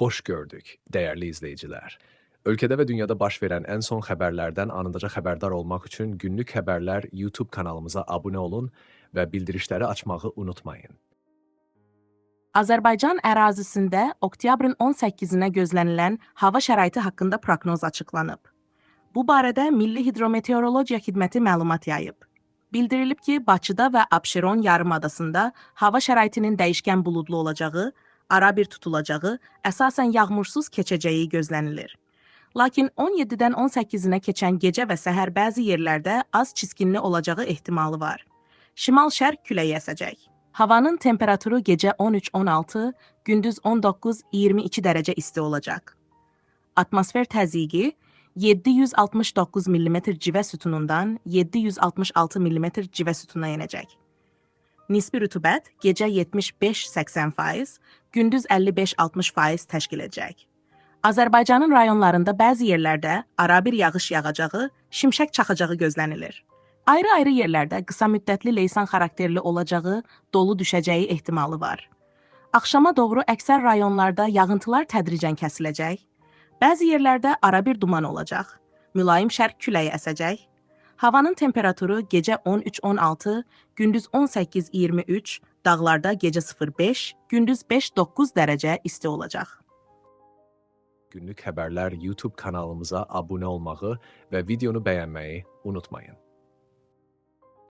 Xoş gördük, dəyərli izləyicilər. Ölkədə və dünyada baş verən ən son xəbərlərdən anındaca xəbərdar olmaq üçün Günlük Xəbərlər YouTube kanalımıza abunə olun və bildirişləri açmağı unutmayın. Azərbaycan ərazisində oktyabrın 18-nə gözlənilən hava şəraiti haqqında proqnoz açıqlanıb. Bu barədə Milli Hidrometeorologiya Xidməti məlumat yayıb. Bildirilib ki, Bakıda və Abşeron yarımadasında hava şəraitinin dəyişkən buludlu olacağı, arabir tutulacağı, əsasən yağmursuz keçəcəyi gözlənilir. Lakin 17-dən 18-nə keçən gecə və səhər bəzi yerlərdə az çiskinli olacağı ehtimalı var. Şimal-şərq küləyi əsəcək. Havanın temperaturu gecə 13-16, gündüz 19-22 dərəcə isti olacaq. Atmosfer təzyiqi 769 mm civə sütunundan 766 mm civə sütununa enəcək. Nisbi rütubət gecə 75-80%, gündüz 55-60% təşkil edəcək. Azərbaycanın rayonlarında bəzi yerlərdə arabir yağış yağacağı, şimşək çaxacağı gözlənilir. Ayrı-ayrı yerlərdə qısa müddətli leysan xarakterli olacağı, dolu düşəcəyi ehtimalı var. Axşama doğru əksər rayonlarda yağıntılar tədricən kəsiləcək. Bəzi yerlərdə arabir duman olacaq. Mülayim şərq küləyi əsəcək. Havanın temperaturu gecə 13-16, gündüz 18-23, dağlarda gecə 05, gündüz 5-9 dərəcə isti olacaq. Günlük Xəbərlər YouTube kanalımıza abunə olmağı və videonu bəyənməyi unutmayın.